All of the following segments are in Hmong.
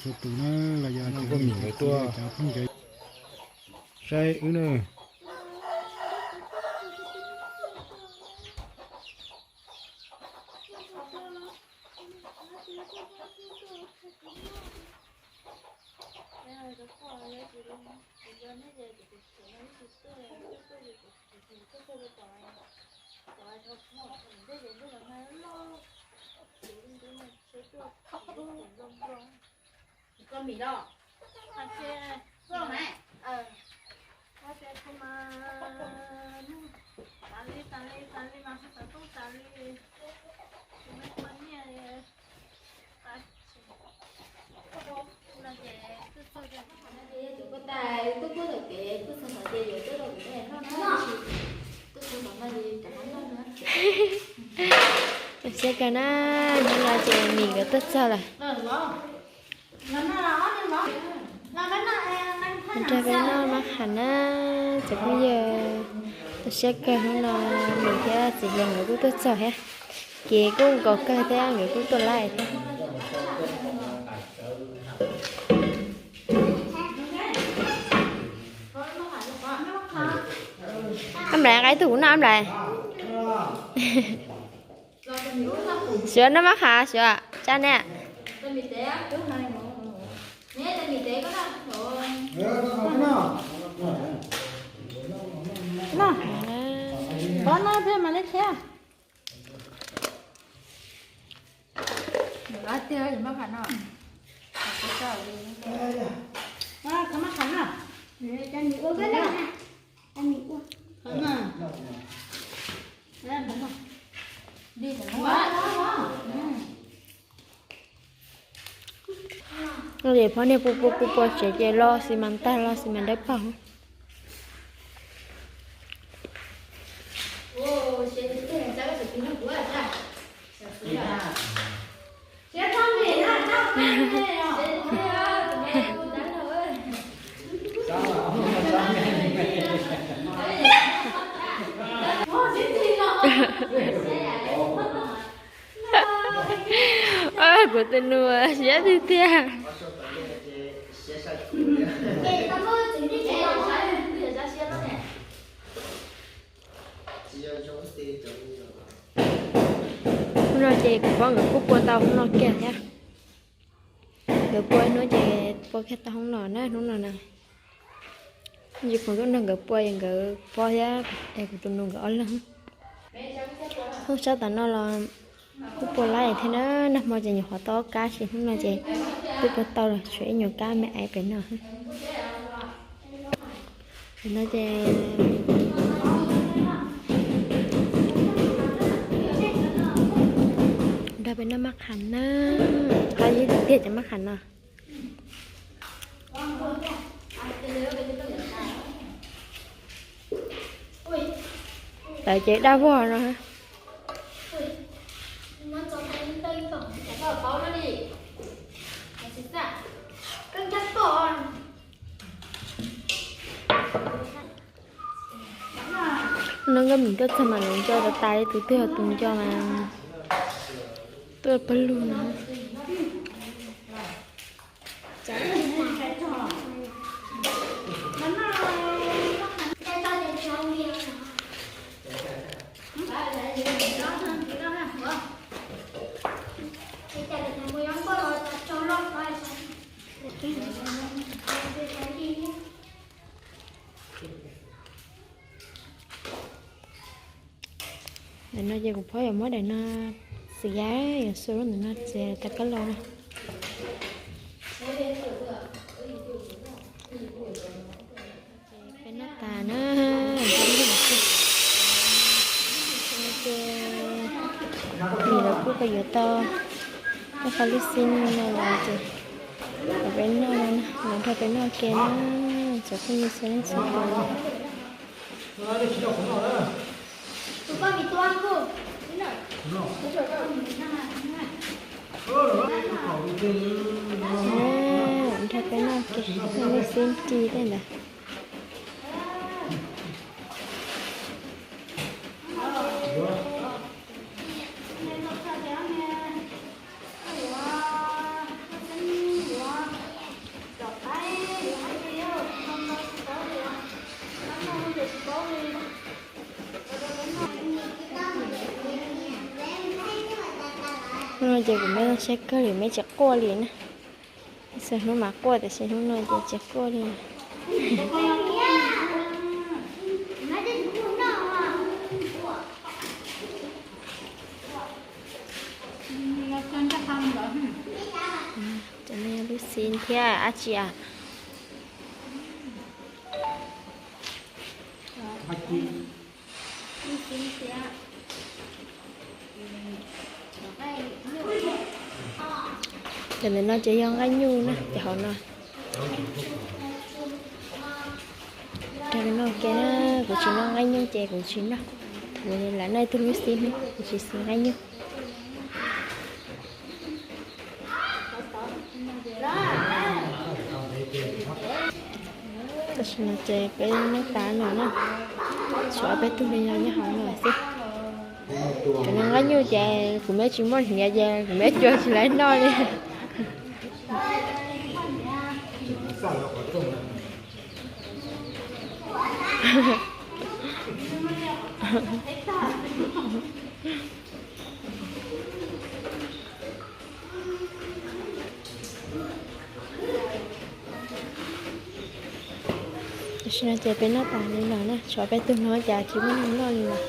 Txhua tus na, los yog cov phooj ywg saib wb na. Siab kawg na, hnub no ces Mim nkawd tuaj txog lawm. Nrog peb noj mab qham na, cov phooj ywg. Tau siab kawg, hnub no Mim thiab txiv Yog nkawd kuj tuaj txog thiab. Kev kuj nkaus kawg thiab, nkawd kuj tuaj laij thiab. Ab Nplais, nqa ib tug kuv noj, Ab Nplais. Suav noj mab qham, Suav, tsab ne. Noj, noj thiab mas neb thiab. Mab qham no. Mab qham no. Ces phob niag pua pua pua pua tsev ces los xi mas tag, los xi mas dawb paug. Kuv tus nus siab tiag tiag. Hnub no ces kuv pab nkawd kuj pua tau hoob no kiag thiab. Nkawd pua hnub ces pua kiag tau hoob no na, hnub no na. Yus phoom tuaj nrog nkawd pua, nkawd pog thiab es kuv tus nus nkawd ob leeg. Hoob sab tom no los kuj pua laij thiab na, nag hmo ces nyuam qhuav tau ob kab, tab sis hnub no ces twb pua tau lawm, tshuav ib nyuag kab me aiv pem no. Pem no ces nrog peb noj maj qham na, qab ib tiag cov maj qham no. Tawv ces daj vog no. No nkauj Mim tuaj txog mas lawv nco tas tas li, tus twg tus nco mas tuaj pawg lug no. Daim no ces kuv phob yuav muab daim no txiav, yuav xua lub ntawm no txiav tas kab laus na. Peb noj tas na, ces Mim lawv kuj yuav tau ob qho lub xib no los ces kom peb noj, lawv nrog peb noj ke na, tsoom phooj ywg txhua leej txhua tus. Nrog peb noj ke, lub xib ris tej ntawd. Hnub no ces kuv me saib kawg li, me tsis quaj li na. Txhua hnub mas quaj tiam sis hnub no ces tsis quaj li. Cov no yog lub xib thiab dab tsi as? Cov ntawm no ces yog nqaij nyuj na, cov hauv no. Rau li no ua ke na, kuv tsis noj nqaij nyuj ces kuv tsis noj. Kuv lam noj ib tug lub xib, kuv tsis xis nqaij nyuj. Tam sim no ces peb noj tas no na, tshuav peb tug me nyuam nyob hauv no xwb. Cov no nqaij nyuj ces kuv me tsis muaj hniav ces kuv me cua tsis laib noj li. Tam sim no ces peb noj tas li lawm na, tshuav peb tug no cas tsis muaj neeg noj li lawm.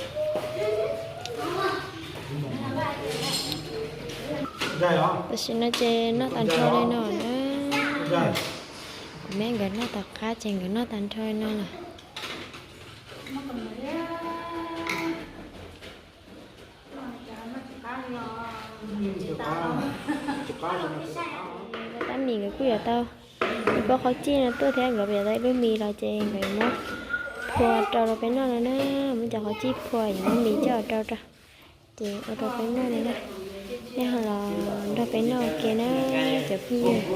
Tam sim no ces noj tag nrho li no na. Kuv me nkawd noj tom qab ces nkawd noj tag nrho li no lawm. Tab mis nkawd kuj yuav tau ib pob qhaub cij no tuaj thiab, nkawd yuav tau ib lub mis los ces nkawd yuav muab phua rau rau peb noj no na. Muab cov qhaub cij phua yuav muab mis coj rau rau, ces ua rau peb noj no na. Nej ho los nrog peb noj ua ke na cov phooj ywg.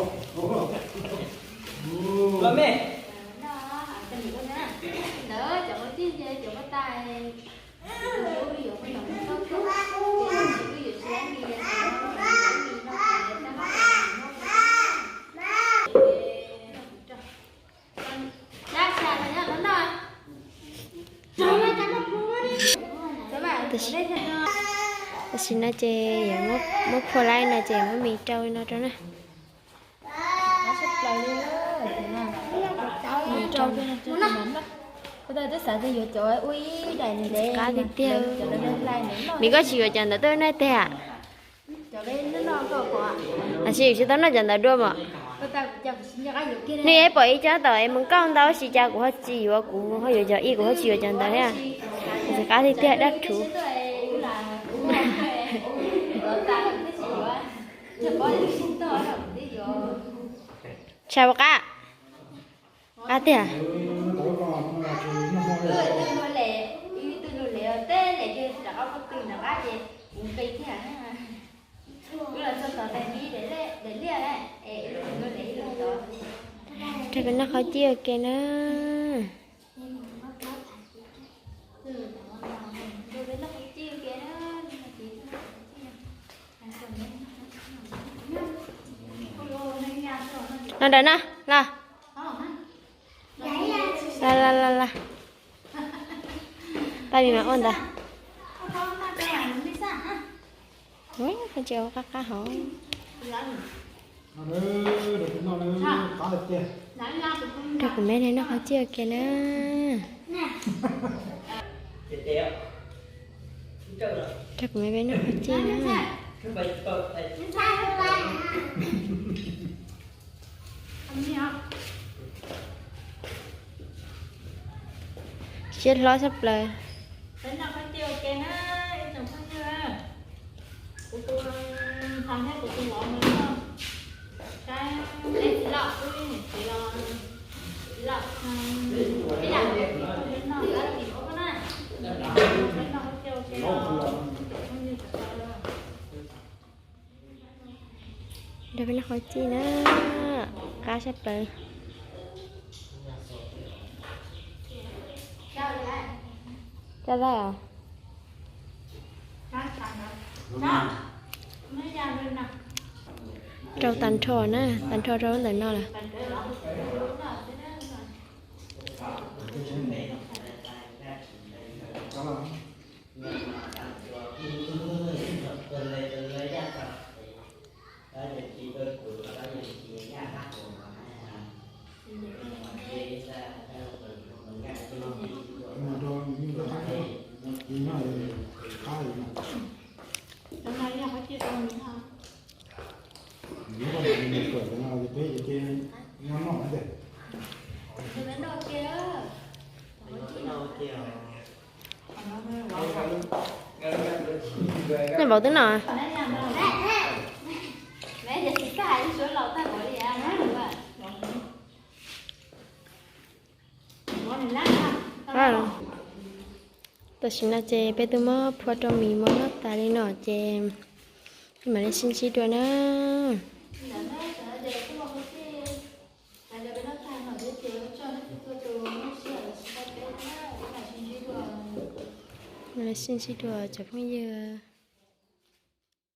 Tam sim no ces yuav muab phua laib no ces muab mis rau no rau na. Qab tiag tiag. Nws koj tsis yuav cov ntawd tuaj noj teg a? Tab sis yus tsis tau noj cov ntawd dua mas. Nws pom ib co tau es mus nkauj ntau sis cas kuv ho tsis yuav, kuv ho yuav cov ib, kuv ho tsis yuav cov ntawd thiab. Tab sis qab tiag tiag dab rhuv. Tshaj puas qab? Qab tiag. Rau peb noj qhaub cij ua ke na. Los ntawm no los. Los los los los. Pab vim mas ua ntawd. Ua qab qab hauv. Rau kuv me noj qhaub cij ua ke na. Rau kuv me peb noj qhaub cij na. Siab hlob tshaj plaws. Rau peb noj qhaub cij na, qab tshaj plaws. Coj lawm os. Rau tag nrho na, tag nrho rau ntawm no lawm. Npaum twb no. Tam sim no ces peb twb muab phua rau mis mov noj tas li no ces peb mam li sib ntsib dua na. Mam li sib ntsib dua cov phooj ywg.